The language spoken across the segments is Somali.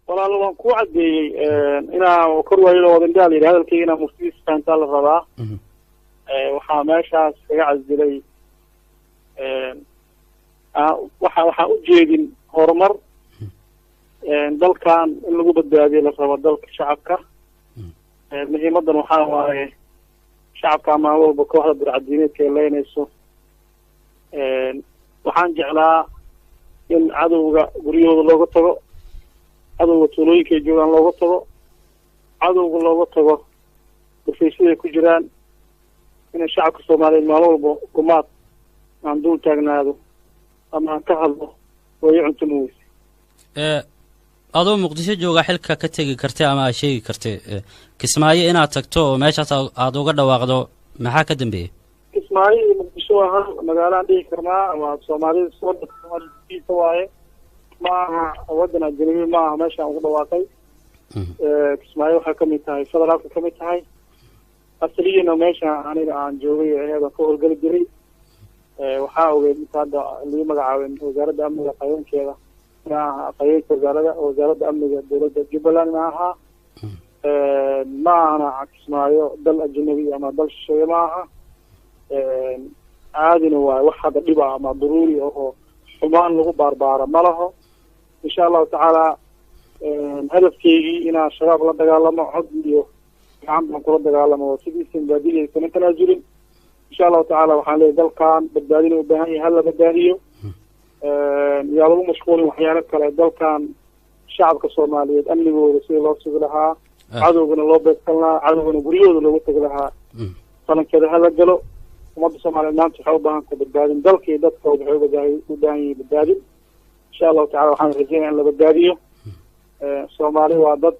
Walaalo, waan kuu caddeeyey inaa kor waaylo wadandhaa la yidhi. Hadalkayga inaa muftidiisa fahantaa la rabaa. Waxaa meeshaas kaga casilay waxaan ujeedin horumar dalkan in lagu badbaadiyo la rabo dalka shacabka. Muhiimadan waxaa waaye shacabka maalin walba kooxda burcadiineedka ay leynayso. Waxaan jeclaa in cadowga guryahooda looga tago, cadowga tuulooyinka ay joogaan looga tago, cadowga looga tago dhufaysyada ay ku jiraan. Inay shacabka Soomaaliyeed maalin walba gumaad aan dul taagnaado ama aan ka hadlo waayo cunto ma weyse. Adoo Muqdisho jooga xilka ka tegi kartay ama aad sheegi kartay, Kismaayo inaad tagto oo meeshaas aada uga dhawaaqdo, maxaa ka dambeeyey? Kismaayo iyo Muqdisho waa hal magaalo aan dhihi karnaa, waa Soomaalida, wadanka Soomaalida waaye, ma aha waddan ajnabi, ma aha meesha aan ugu dhawaaqay. Kismaayo waxay kamid tahay federaalka kamid tahay, asaliyana meesha aniga aan joogay aheed aan ka howlgeli jiray. Waxaa ogeyd inta hadda lagu magacaabay wasaaradda amniga qayankeeda ma aha, qayanka wasaaradda amniga dowladda Jubbaland ma aha, ma ahana Kismaayo dal ajnabi ama dal shisheeye ma aha, caadina waayo. Wax hadda dhiba ama daruuri ahoo xumaan lagu baarbaaro ma laho. Insha Allahu tacaala, hadafkeygii inaan Shabaab la dagaalamo cod iyo gacan baan kula dagaalamo oo sidiisa mabaadidaysan tanaazulin. Insha Allahu tacaala, waxaan leeyahy dalkan badbaadina u baahan yahay, hala badbaadiyo, yaa lagu mashquulin waxyaalo kale. Dalkan shacabka Soomaaliyeed amnigooda sidii loo sugi lahaa, cadowgana loo beegsan lahaa, cadowgana guryahooda loogu tegi lahaa, falankeeda hala galo. Ummadda Soomaaliyeed maanta waxay u baahan tahay badbaadin, dalka iyo dadka waxay u baahan yihiin badbaadin. Insha Allahu tacala, waxaan rajeynaya in la badbaadiyo. Soomaali waa dad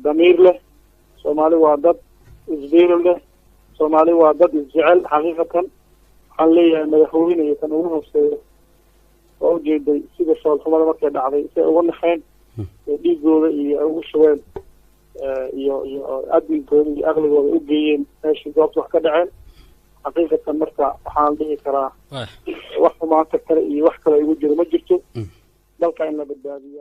damiir leh, Soomaali waa dad isbiiri leh, Soomaali waa dad isjecel. Xaqiiqatan waxaan leeyahay madaxweyne iyo kan ugu hooseeyo waa ujeeday sida foolxumada markay dhacday si ay uga naxeen ee dhiigooda iyo ay ugu shubeen iyo adminkooda iyo aqligooda u geeyeen meeshii goobta wax ka dhaceen. Xaqiiqatan marka waxaan dhihi karaa wax xumaanta kale iyo wax kale igu jiro ma jirto, dalka in la badbaadiyo.